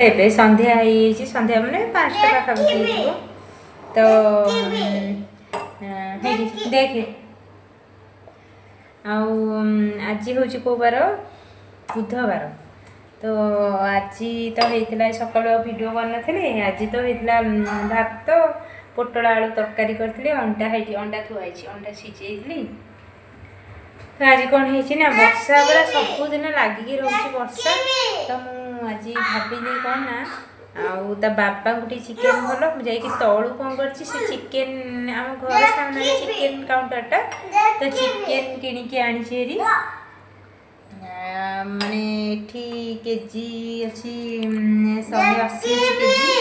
ଏବେ ସନ୍ଧ୍ୟା ହେଇଯାଇଛି। ସନ୍ଧ୍ୟା ମାନେ 5ଟା ପାଖାପାଖି ହେଇଯିବ। ତ ହେଇଠି ଦେଖେ। ଆଉ ଆଜି ହେଉଛି କେଉଁ ବାର? ବୁଧବାର। ତ ଆଜି ତ ହେଇଥିଲା, ସକାଳୁ ଆଉ ଭିଡ଼ିଓ କରିନଥିଲି। ଆଜି ତ ହେଇଥିଲା ଭାତ, ପୋଟଳ ଆଳୁ ତରକାରୀ କରିଥିଲି, ଅଣ୍ଡା ହେଇଛି, ଅଣ୍ଡା ଥୁଆ ହେଇଛି, ଅଣ୍ଡା ସିଝେଇଥିଲି। ତ ଆଜି କ'ଣ ହେଇଛି ନା, ବର୍ଷା ପୁରା ସବୁଦିନ ଲାଗିକି ରହୁଛି ବର୍ଷା। ତ ମୁଁ ଆଜି ଭାବିଲି କ'ଣ ନା, ଆଉ ତା ବାବାଙ୍କୁ ଟିକେ ଚିକେନ୍ ଭଲ। ମୁଁ ଯାଇକି ତଳୁ କ'ଣ କରିଛି, ସେ ଚିକେନ୍, ଆମ ଘର ସାମ୍ନାରେ ଚିକେନ୍ କାଉଣ୍ଟରଟା, ତ ଚିକେନ୍ କିଣିକି ଆଣିଛି ହେରି। ମାନେ ଏଠି କେଜି ଅଛି 180 ଅଛି କେଜି,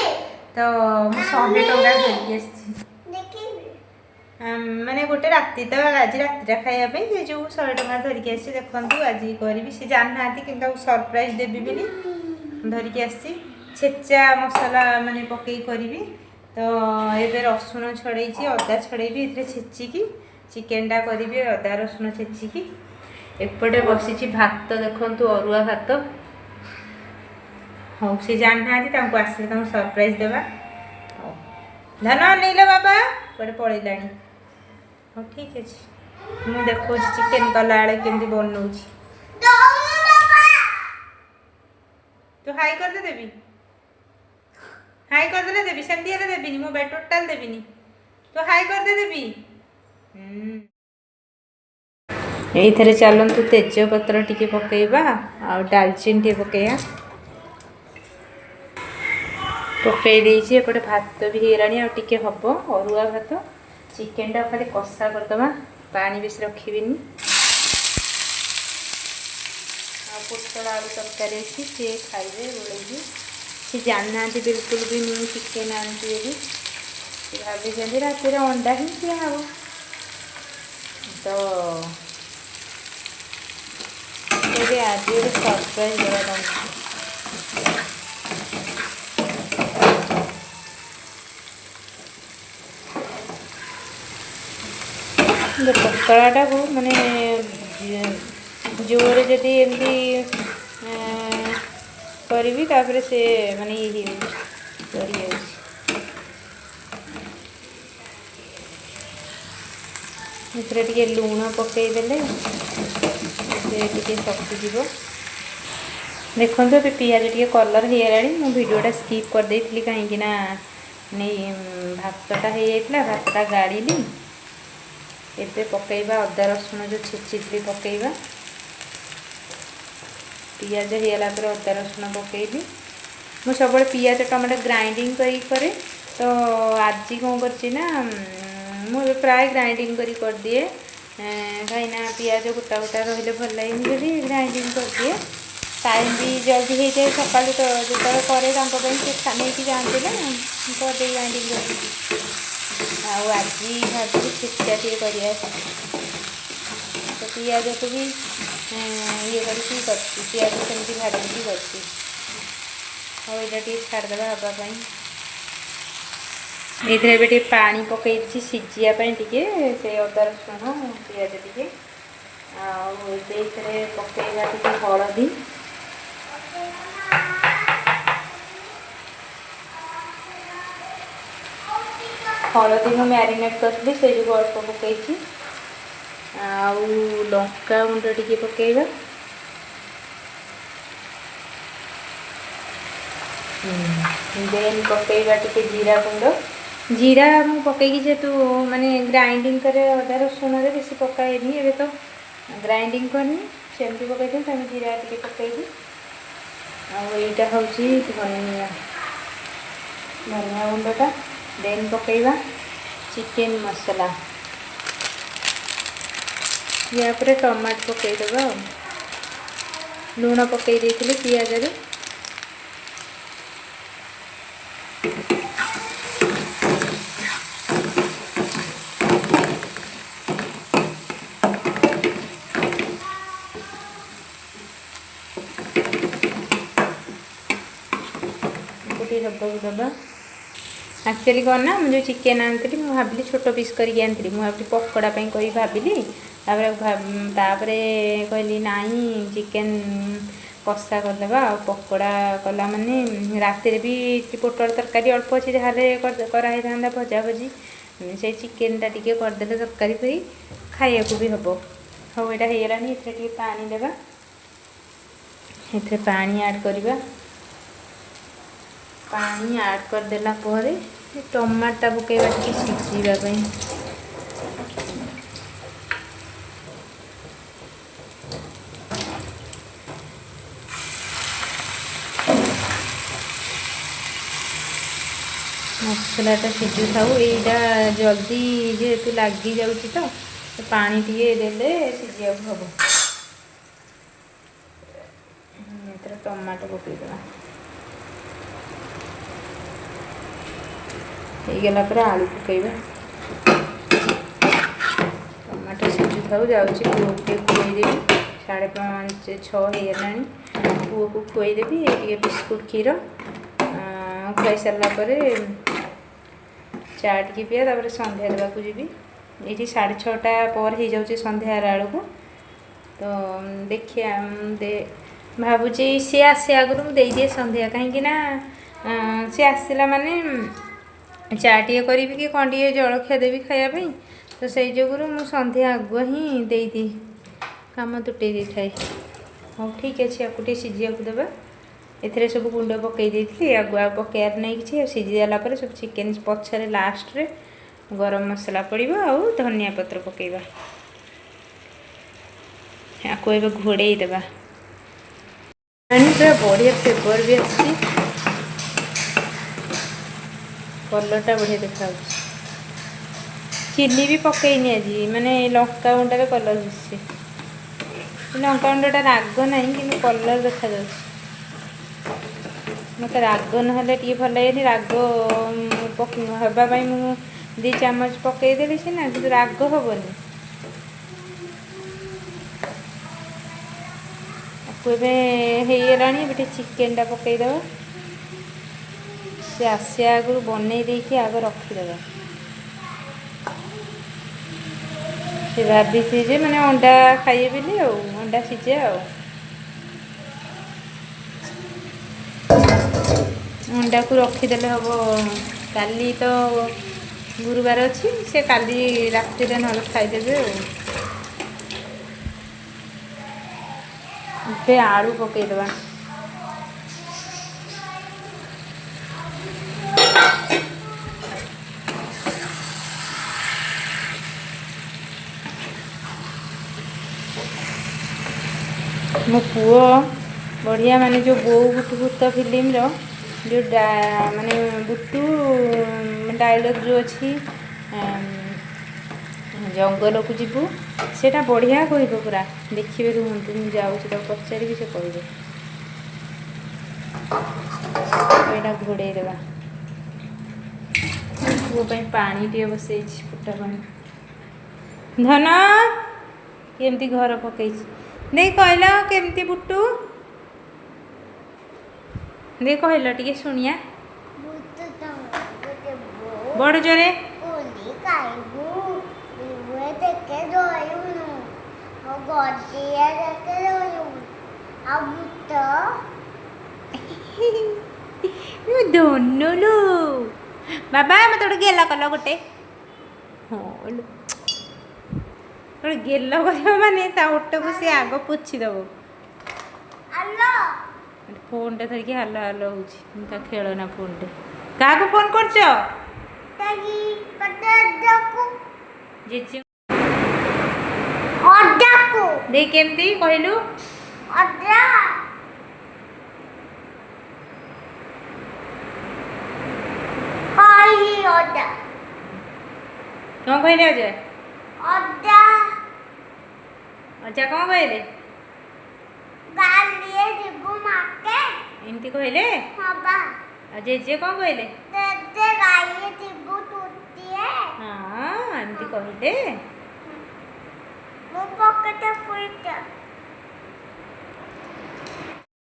ତ ମୁଁ 100 ଟଙ୍କା ଧରିକି ଆସିଛି। ମାନେ ଗୋଟେ ରାତି, ତ ଆଜି ରାତିଟା ଖାଇବା ପାଇଁ ସେ ଯେଉଁ 100 ଟଙ୍କା ଧରିକି ଆସିଛି। ଦେଖନ୍ତୁ, ଆଜି କରିବି। ସେ ଜାଣିନାହାନ୍ତି, କିନ୍ତୁ ତାକୁ ସରପ୍ରାଇଜ୍ ଦେବି ବୋଲି ଧରିକି ଆସିଛି। ଛେଚା ମସଲା ମାନେ ପକେଇ କରିବି। ତ ଏବେ ରସୁଣ ଛଡ଼େଇଛି, ଅଦା ଛଡ଼େଇବି, ଏଥିରେ ଛେଚିକି ଚିକେନଟା କରିବି, ଅଦା ରସୁଣ ଛେଚିକି। ଏପଟେ ବସିଛି ଭାତ, ଦେଖନ୍ତୁ, ଅରୁଆ ଭାତ। ହଉ, ସେ ଜାଣିନାହାନ୍ତି, ତାଙ୍କୁ ଆସିଲେ ତାଙ୍କୁ ସରପ୍ରାଇଜ୍ ଦେବା। ହଉ ଧନ, ଅନେଇଲ, ବାବା କୁଆଡ଼େ ପଳେଇଲାଣି। ହଉ, ଠିକ୍ ଅଛି, ମୁଁ ଦେଖାଉଛି ଚିକେନ କଲାବେଳେ କେମିତି ବନଉଛି। ତୁ ହାଇ କରିଦେ, ଦେବି। ହାଇ କରିଦେଲେ ଦେବି, ସେମିତି ହେଲେ ଦେବିନି, ମୋବାଇଲ ଟୋଟାଲ ଦେବିନି। ତୁ ହାଇ କରିଦେ, ଦେବି। ଏଇଥିରେ ଚାଲନ୍ତୁ ତେଜପତ୍ର ଟିକେ ପକେଇବା ଆଉ ଡାଲଚିନି ଟିକେ ପକେଇବା। ପକେଇ ଦେଇଛି। ଏପଟେ ଭାତ ବି ହେଇଗଲାଣି, ଆଉ ଟିକେ ହବ, ଅରୁଆ ଭାତ। ଚିକେନଟା ଖାଲି କଷା କରିଦେବା, ପାଣି ବେଶୀ ରଖିବିନି। ଆଉ ପୋଟଳ ଆଳୁ ତରକାରୀ ଅଛି, ସିଏ ଖାଇବେ ଗୋଳେଇକି। ସେ ଜାଣିନାହାନ୍ତି ବିଲକୁଲ ବି ମୁଁ ଚିକେନ୍ ଆଣିଛି ବୋଲି। ସେ ଭାବିଛନ୍ତି ରାତିରେ ଅଣ୍ଡା ହିଁ ଖିଆ ହେବ। ତ ଏବେ ଆଜି ଗୋଟେ ସରପ୍ରାଇଜ୍ ଦେବା ତାଙ୍କୁ। ପତଳାଟାକୁ ମାନେ ଜୋରରେ ଯଦି ଏମିତି କରିବି, ତାପରେ ସେ ମାନେ ଇଏ ହେଇଯାଉଛି, ସରିଯାଉଛି। ଏଥିରେ ଟିକେ ଲୁଣ ପକାଇଦେଲେ ସେ ଟିକେ ଶଖିଯିବ। ଦେଖନ୍ତୁ, ଏବେ ପିଆଜ ଟିକେ କଲର୍ ହେଇଗଲାଣି। ମୁଁ ଭିଡ଼ିଓଟା ସ୍କିପ୍ କରିଦେଇଥିଲି, କାହିଁକି ନା ନେଇ ଭାତଟା ହେଇଯାଇଥିଲା, ଭାତଟା ଗାଳିଲି। ଏବେ ପକାଇବା ଅଦା ରସୁଣ ଯେଉଁ ଛେଚିଥିଲି ପକାଇବା। ପିଆଜ ହେଇଗଲା ପରେ ଅଦା ରସୁଣ ପକାଇଲି। ମୁଁ ସବୁବେଳେ ପିଆଜ ଟମାଟୋ ଗ୍ରାଇଣ୍ଡିଙ୍ଗ କରିକି କରେ। ତ ଆଜି କ'ଣ କରିଛି ନା, ମୁଁ ଏବେ ପ୍ରାୟ ଗ୍ରାଇଣ୍ଡିଙ୍ଗ କରି କରିଦିଏ, କାହିଁକିନା ପିଆଜ ଗୋଟା ଗୋଟା ରହିଲେ ଭଲ ଲାଗେନି ବୋଲି ଗ୍ରାଇଣ୍ଡିଙ୍ଗ କରିଦିଏ। ଟାଇମ୍ ବି ଜଲ୍ଦି ହେଇଯାଏ। ସକାଳୁ ତ ଯେତେବେଳେ କରେ, ତାଙ୍କ ପାଇଁ, ସେ ନେଇକି ଯାଆନ୍ତି ନା, ମୁଁ କରିଦିଏ ଗ୍ରାଇଣ୍ଡିଙ୍ଗ କରିକି। ଆଉ ଆଜି ଭାବିଲି ଛେଚା ଟିକେ କରିବା। ତ ପିଆଜକୁ ବି ଇଏ କରିକି କରିଛି, ପିଆଜ ସେମିତି ଭାଜିକି କରିଛି। ଆଉ ଏଇଟା ଟିକେ ଛାଡ଼ିଦେବା ହେବା ପାଇଁ। ଏଇଥିରେ ଏବେ ଟିକେ ପାଣି ପକେଇଛି ସିଝିବା ପାଇଁ ଟିକେ, ସେ ଅଦା ରସୁଣ ପିଆଜ ଟିକେ। ଆଉ ଏବେ ଏଇଥିରେ ପକେଇବା ଟିକେ ହଳଦୀ। ହଳଦୀ ମୁଁ ମ୍ୟାରିନେଟ୍ କରିଥିଲି, ସେଇ ଯୋଗୁଁ ଅଳ୍ପ ପକେଇଛି। ଆଉ ଲଙ୍କା ଗୁଣ୍ଡ ଟିକେ ପକେଇବା। ଦେନ୍ ପକେଇବା ଟିକେ ଜିରା ଗୁଣ୍ଡ। ଜିରା ମୁଁ ପକେଇକି ଯେହେତୁ ମାନେ ଗ୍ରାଇଣ୍ଡିଙ୍ଗ କରେ, ଅଦା ରସୁଣରେ ବେଶୀ ପକାଏନି। ଏବେ ତ ଗ୍ରାଇଣ୍ଡିଙ୍ଗ କରିନି, ସେମିତି ପକାଇଥିଲି, ତେଣୁ ଜିରା ଟିକେ ପକେଇବି। ଆଉ ଏଇଟା ହେଉଛି ଧନିଆ, ଧନିଆ ଗୁଣ୍ଡଟା। ଦେନ୍ ପକେଇବା ଚିକେନ୍ ମସଲା। ୟା ପରେ ଟମାଟୋ ପକାଇଦେବା। ଆଉ ଲୁଣ ପକାଇ ଦେଇଥିଲି ପିଆଜରେ। ଟିକେ ହେବାକୁ ଦେବା। ଆକ୍ଚୁଆଲି କ'ଣ ନା, ମୁଁ ଯେଉଁ ଚିକେନ୍ ଆଣିଥିଲି, ମୁଁ ଭାବିଲି ଛୋଟ ପିସ୍ କରିକି ଆଣିଥିଲି। ମୁଁ ଭାବିଲି ପକୋଡ଼ା ପାଇଁ କରି ଭାବିଲି। ତାପରେ ତାପରେ କହିଲି, ନାଇଁ, ଚିକେନ୍ କଷା କରିଦେବା। ଆଉ ପକୋଡ଼ା କଲା ମାନେ ରାତିରେ ବି ପୋଟଳ ତରକାରୀ ଅଳ୍ପ ଅଛି, ଯାହାହେଲେ କରାହେଇଥାନ୍ତା ଭଜା ଭଜି। ସେଇ ଚିକେନଟା ଟିକେ କରିଦେଲେ ତରକାରୀ ପରି ଖାଇବାକୁ ବି ହେବ। ହଉ, ଏଇଟା ହେଇଗଲାଣି। ଏଥିରେ ଟିକେ ପାଣି ଦେବା, ଏଥିରେ ପାଣି ଆଡ଼୍ କରିବା। ପାଣି ଆଡ଼୍ କରିଦେଲା ପରେ ଟମାଟୋଟା ପକାଇବା ଟିକେ ସିଝିବା ପାଇଁ। ମସଲାଟା ସିଝୁଥାଉ। ଏଇଟା ଜଲ୍ଦି ଯେହେତୁ ଲାଗିଯାଉଛି, ତ ପାଣି ଟିକେ ଦେଲେ ସିଝିବାକୁ ହେବ। ଏଥିରେ ଟମାଟୋ ପକାଇଦେବା। ହେଇଗଲା ପରେ ଆଳୁ ପକାଇବା। ଟମାଟୋ ସିଝୁଥାଉ। ଯାଉଛି ପୁଅକୁ ଟିକେ ଖୁଆଇଦେବି। 5:30, 6 ହେଇଗଲାଣି। ପୁଅକୁ ଖୁଆଇଦେବି ଟିକେ ବିସ୍କୁଟ କ୍ଷୀର। ଖୁଆଇ ସାରିଲା ପରେ ଚା ଟିକେ ପିଇବା, ତାପରେ ସନ୍ଧ୍ୟା ଦେବାକୁ ଯିବି। ଏଇଠି 6:30 ପରେ ହେଇଯାଉଛି ସନ୍ଧ୍ୟା ହେଲା ବେଳକୁ। ତ ଦେଖିବା, ଭାବୁଛି ସିଏ ଆସିବା ଆଗରୁ ମୁଁ ଦେଇଦିଏ ସନ୍ଧ୍ୟା, କାହିଁକି ନା ସିଏ ଆସିଲା ମାନେ ଚା ଟିକେ କରିବି କି କ'ଣ ଟିକେ ଜଳଖିଆ ଦେବି ଖାଇବା ପାଇଁ। ତ ସେଇ ଯୋଗୁରୁ ମୁଁ ସନ୍ଧ୍ୟା ଆଗୁଆ ହିଁ ଦେଇଦିଏ, କାମ ତୁଟେଇ ଦେଇଥାଏ। ହଉ, ଠିକ୍ ଅଛି, ଆକୁ ଟିକେ ସିଝିବାକୁ ଦେବା। ଏଥିରେ ସବୁ ଗୁଣ୍ଡ ପକାଇ ଦେଇଥିଲି, ଆଗୁଆ ଆଉ ପକାଇବାର ନାହିଁ କିଛି। ଆଉ ସିଝିଗଲା ପରେ ସବୁ ଚିକେନ୍ ପଛରେ ଲାଷ୍ଟରେ ଗରମ ମସଲା ପଡ଼ିବ ଆଉ ଧନିଆ ପତ୍ର ପକାଇବା। ଆକୁ ଏବେ ଘୋଡ଼େଇ ଦେବା। ପୁରା ବଢ଼ିଆ ଫ୍ଲେଭର୍ ବି ଆସିଛି, କଲର୍ଟା ବଢ଼ିଆ ଦେଖାଯାଉଛି। ଚିଲି ବି ପକେଇନି ଆଜି, ମାନେ ଲଙ୍କା ଗୁଣ୍ଡରେ କଲର୍ ଦିଶୁଛି। ଲଙ୍କା ଗୁଣ୍ଡଟା ରାଗ ନାହିଁ, କିନ୍ତୁ କଲର୍ ଦେଖାଯାଉଛି। ମୋତେ ରାଗ ନହେଲେ ଟିକେ ଭଲ ଲାଗେନି। ରାଗ ହେବା ପାଇଁ ମୁଁ 2 ଚାମଚ ପକେଇଦେଲି ସିନା, କିନ୍ତୁ ରାଗ ହେବନି। ଆକୁ ଏବେ ହେଇଗଲାଣି, ଏବେ ଟିକେ ଚିକେନଟା ପକେଇଦେବା। ସେ ଆସିବା ଆଗରୁ ବନେଇ ଦେଇକି ଆଗ ରଖିଦେବା। ସେ ଭାବିଛି ଯେ ମାନେ ଅଣ୍ଡା ଖାଇବେ ବୋଲି, ଆଉ ଅଣ୍ଡା ସିଝା, ଆଉ ଅଣ୍ଡାକୁ ରଖିଦେଲେ ହେବ। କାଲି ତ ଗୁରୁବାର ଅଛି, ସେ କାଲି ରାତିରେ ନହେଲେ ଖାଇଦେବେ। ଆଉ ଏବେ ଆଳୁ ପକେଇଦେବା। ମୋ ପୁଅ ବଢ଼ିଆ, ମାନେ ଯେଉଁ ବୋଉ ବୁଟୁ ଭୂତ ଫିଲ୍ମର ଯେଉଁ ମାନେ ବୁଟୁ ଡାଇଲଗ୍ ଯେଉଁ ଅଛି, ଜଙ୍ଗଲକୁ ଯିବୁ, ସେଇଟା ବଢ଼ିଆ କହିବ ପୁରା। ଦେଖିବେ, ରୁହନ୍ତୁ, ମୁଁ ଯାଉଛି ତାକୁ ପଚାରିବି, ସେ କହିବ। ଏଇଟା ଘୋଡ଼େଇ ଦେବା। ପୁଅ ପାଇଁ ପାଣି ଟିକେ ବସେଇଛି, ଫୁଟା ପାଣି। ଧନ କେମିତି ଘର ପକେଇଛି ଦେଇ କହିଲ, କେମିତି ବୁଟୁ ଦେଇ କହିଲ ଟିକେ ଶୁଣିଆ ବଡ଼ ଜୋରେ। ଖାଇବୁ ଦେଖେ ରହିବୁନୁ, ଆଉ ଗଦିଆ ଦେଖେ ରହିବୁ, ଆଉ ଭୂତ। ଧନୁଲୁ ବାବା, ମତେ ଗୋଟେ ଗେଲ କଲ ଗୋଟେ। ହଁ, ଗୋଟେ ଗେଲ କରିବ, ମାନେ ତା ଓଟକୁ ସେ ଆଗ ପୋଛିଦବ। ଫୋନ୍ଟା ଧରିକି ହାଲୋ ହାଲୋ ହଉଛି, ତା ଖେଳନା ଫୋନ୍ଟେ। କାହାକୁ ଫୋନ୍ କରୁଛ? ଜେଜେ ଦେଇ କେମିତି କହିଲୁ? ଅଜା। ଅଜା। କ'ଣ କହିଲେ ଅଜା? ଅଜା। ଅଜା କ'ଣ କହିଲେ? ଗାଡ଼ିରେ ଯିବୁ ମାର୍କେଟ। ଏମିତି କହିଲେ? ହଁ ବା। ଆଉ ଜେଜେ କ'ଣ କହିଲେ? ଜେଜେ ଗାଡ଼ିରେ ଯିବୁ ତୁଟିଏ। ହଁ, ଏମିତି କହିଲେ। ମୋ ପକେଟ ପୁଇଟା।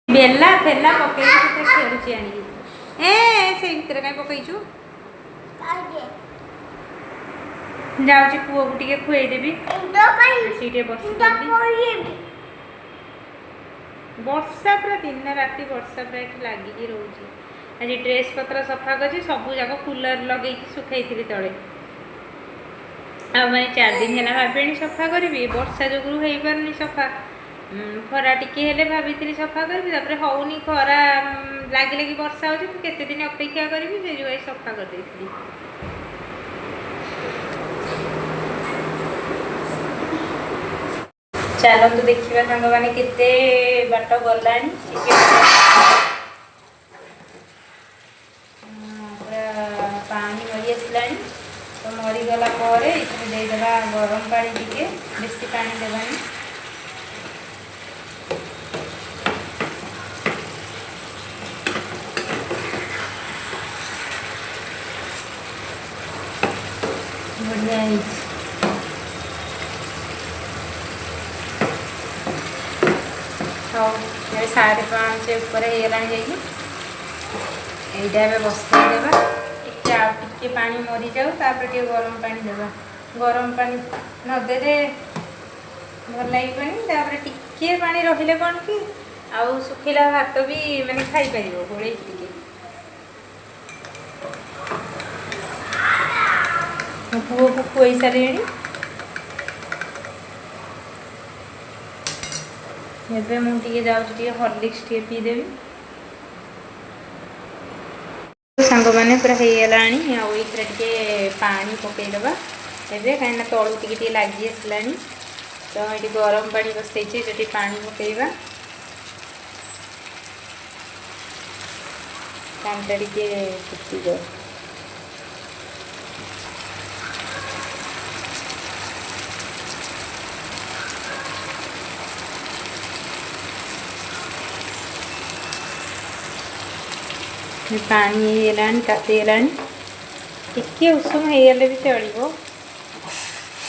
ବେଲା ଫେଲା ପକେଇକି ସେଥିରେ ଖେଳୁଛି ଆଣିକି। ଏ ସେଇ ଭିତରେ କାଇଁ ପକେଇଛୁ? ଯାଉଛି ପୁଅକୁ ଟିକେ ଖୁଆଇଦେବି, ଆସିକି ଟିକେ ବସି। ବର୍ଷା ପୁରା ଦିନ ରାତି ବର୍ଷା ପୁରା ଏଠି ଲାଗିକି ରହୁଛି। ଆଜି ଡ୍ରେସ୍ ପତ୍ର ସଫା କରିଛି, ସବୁ ଯାକ କୁଲର୍ ଲଗେଇକି ଶୁଖେଇଥିଲି ତଳେ। ଆଉ ମାନେ 4 ଦିନ ହେଲା ଭାବିଣି ସଫା କରିବି, ବର୍ଷା ଯୋଗୁରୁ ହେଇପାରୁନି ସଫା। ଖରା ଟିକେ ହେଲେ ଭାବିଥିଲି ସଫା କରିବି, ତାପରେ ହଉନି। ଖରା ଲାଗି ଲାଗି ବର୍ଷା ହେଉଛି, ମୁଁ କେତେ ଦିନ ଅପେକ୍ଷା କରିବି? ସେ ଯୋଗୁଁ ଆଜି ସଫା କରିଦେଇଥିଲି। ଚାଲନ୍ତୁ ଦେଖିବା ସାଙ୍ଗମାନେ, କେତେ ବାଟ ଗଲାଣି ଚିକେନ। ପୁରା ପାଣି ମରି ଆସିଲାଣି। ତ ମରିଗଲା ପରେ ଏଥିରେ ଦେଇଦେବା ଗରମ ପାଣି ଟିକେ, ବେଶୀ ପାଣି ଦେବାନି। ବଢ଼ିଆ ହେଇଛି। ହଉ, ଏବେ 5:30 ଉପରେ ହେଇଗଲାଣି ଯାଇକି। ଏଇଟା ଏବେ ବସେଇଦେବା ଟିକେ, ଆଉ ଟିକେ ପାଣି ମରିଯାଉ, ତାପରେ ଟିକେ ଗରମ ପାଣି ଦେବା। ଗରମ ପାଣି ନଦେଲେ ଭଲ ଲାଗିବନି। ତାପରେ ଟିକେ ପାଣି ରହିଲେ କ'ଣ କି ଆଉ ଶୁଖିଲା ଭାତ ବି ମାନେ ଖାଇପାରିବ ଗୋଳେଇକି ଟିକେ। ମୋ ପୁଅକୁ ଖୁଆଇ ସାରିଲିଣି। ଏବେ ମୁଁ ଟିକେ ଯାଉଛି, ଟିକେ ହର୍ଲିକ୍ସ ଟିକେ ପିଇଦେବି। ସାଙ୍ଗମାନେ, ପୁରା ହେଇଗଲାଣି। ଆଉ ଏଇଥିରେ ଟିକେ ପାଣି ପକେଇଦେବା ଏବେ, କାହିଁକିନା ତଳୁ ଟିକେ ଟିକେ ଲାଗି ଆସିଲାଣି। ତ ଏଠି ଗରମ ପାଣି ବସେଇଛି, ସେଠି ପାଣି ପକେଇବା। ପାଣିଟା ଟିକେ ଫୁଟିଯାଉ। ପାଣି ହେଇଗଲାଣି, ତାତିଗଲାଣି। ଟିକେ ଉଷୁମ ହେଇଗଲେ ବି ଚଳିବ।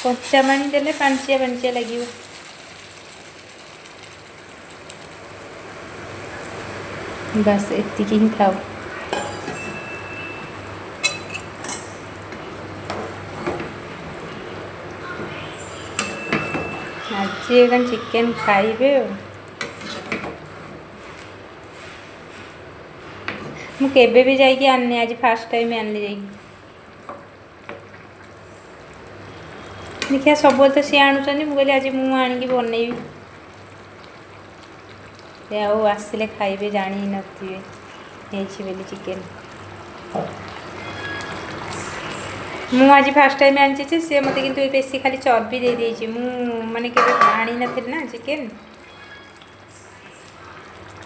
କଞ୍ଚା ପାଣି ଦେଲେ ପାଞ୍ଚିଆ ପାଞ୍ଚିଆ ଲାଗିବ। ବାସ୍, ଏତିକି ହିଁ ଥାଉ। ଆଜି ଏକା ଚିକେନ୍ ଖାଇବେ। ଆଉ ମୁଁ କେବେ ବି ଯାଇକି ଆଣିନି, ଆଜି ଫାର୍ଷ୍ଟ ଟାଇମ୍ ଆଣିଲି ଯାଇକି। ଦେଖିବା, ସବୁବେଳେ ତ ସିଏ ଆଣୁଛନ୍ତି, ମୁଁ କହିଲି ଆଜି ମୁଁ ଆଣିକି ବନେଇବି। ସେ ଆଉ ଆସିଲେ ଖାଇବେ, ଜାଣି ନଥିବେ ହେଇଛି ବୋଲି ଚିକେନ୍। ମୁଁ ଆଜି ଫାର୍ଷ୍ଟ ଟାଇମ୍ ଆଣିଛି ଯେ ସିଏ ମୋତେ କିନ୍ତୁ ବେଶୀ ଖାଲି ଚର୍ବି ଦେଇ ଦେଇଛି। ମୁଁ ମାନେ କେବେ ଆଣିନଥିଲି ନା ଚିକେନ୍।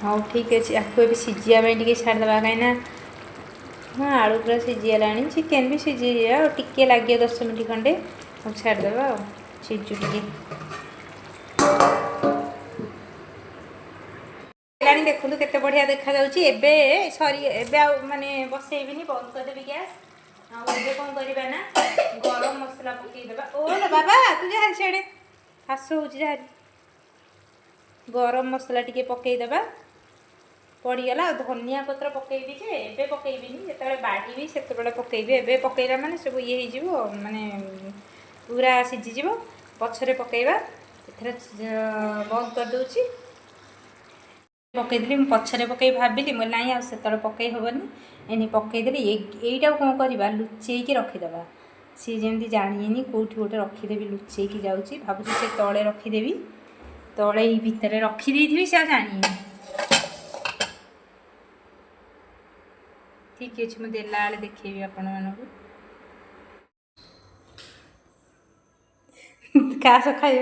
ହଉ, ଠିକ୍ ଅଛି। ଆକୁ ଏବେ ସିଝିବା ପାଇଁ ଟିକେ ଛାଡ଼ିଦେବା, କାହିଁକିନା ହଁ, ଆଳୁ ପୁରା ସିଝିଗଲାଣି, ଚିକେନ୍ ବି ସିଝିଯିବ। ଆଉ ଟିକେ ଲାଗିବ, 10 ମିନିଟ୍ ଖଣ୍ଡେ। ଆଉ ଛାଡ଼ିଦେବା, ଆଉ ସିଝୁ ଟିକେ। ହେଲାଣି, ଦେଖନ୍ତୁ କେତେ ବଢ଼ିଆ ଦେଖାଯାଉଛି। ଏବେ ସରି, ଏବେ ଆଉ ମାନେ ବସେଇବିନି, ବନ୍ଦ କରିଦେବି ଗ୍ୟାସ୍। ଆଉ ଏବେ କ'ଣ କରିବା ନା ଗରମ ମସଲା ପକେଇଦେବା। ଓ ଲୋ ବାବା, ତୁ ଯାହା ସିଆଡ଼େ, କାଶ ହେଉଛି ଯାହାରି। ଗରମ ମସଲା ଟିକେ ପକେଇଦେବା। ପଡ଼ିଗଲା। ଆଉ ଧନିଆ ପତ୍ର ପକେଇବି ଯେ ଏବେ ପକେଇବିନି, ଯେତେବେଳେ ବାଢ଼ିବି ସେତେବେଳେ ପକେଇବି। ଏବେ ପକେଇଲା ମାନେ ସବୁ ଇଏ ହେଇଯିବ, ମାନେ ପୁରା ସିଝିଯିବ। ପଛରେ ପକେଇବା। ଏଥର ବନ୍ଦ କରିଦେଉଛି। ପକେଇଦେଲି। ମୁଁ ପଛରେ ପକେଇ ଭାବିଲି, ମୁଁ ନାଇଁ, ଆଉ ସେତେବେଳେ ପକେଇ ହେବନି, ଏନି ପକେଇଦେଲି। ଏଇଟାକୁ କ'ଣ କରିବା, ଲୁଚେଇକି ରଖିଦେବା। ସିଏ ଯେମିତି ଜାଣିନି। କେଉଁଠି ଗୋଟେ ରଖିଦେବି ଲୁଚେଇକି ଯାଉଛି। ଭାବୁଛି ସେ ତଳେ ରଖିଦେବି, ତଳେ ଏଇ ଭିତରେ ରଖିଦେଇଥିବି, ସେ ଆଉ ଜାଣିନି। ଠିକ୍ ଅଛି, ମୁଁ ଦେଲା ବେଳେ ଦେଖେଇବି ଆପଣମାନଙ୍କୁ। କାହା ସହ ଖାଇବ?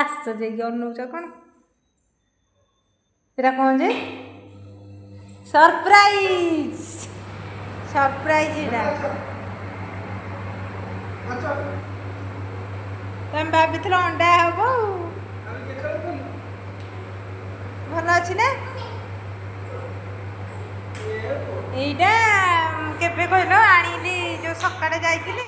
ଆସ ଯାଇକି ଅନଉଛ କ'ଣ? ଏଟା କ'ଣ ଯେ ସରପ୍ରାଇଜ, ସରପ୍ରାଇଜ ଏଇଟା। ତମେ ଭାବିଥିଲ ଅଣ୍ଡା ହବ। ଆଉ ଭଲ ଅଛି ନା? ଏଇଟା କେବେ କହିଲ ଆଣିଲି, ଯୋଉ ସକାଳେ ଯାଇଥିଲି।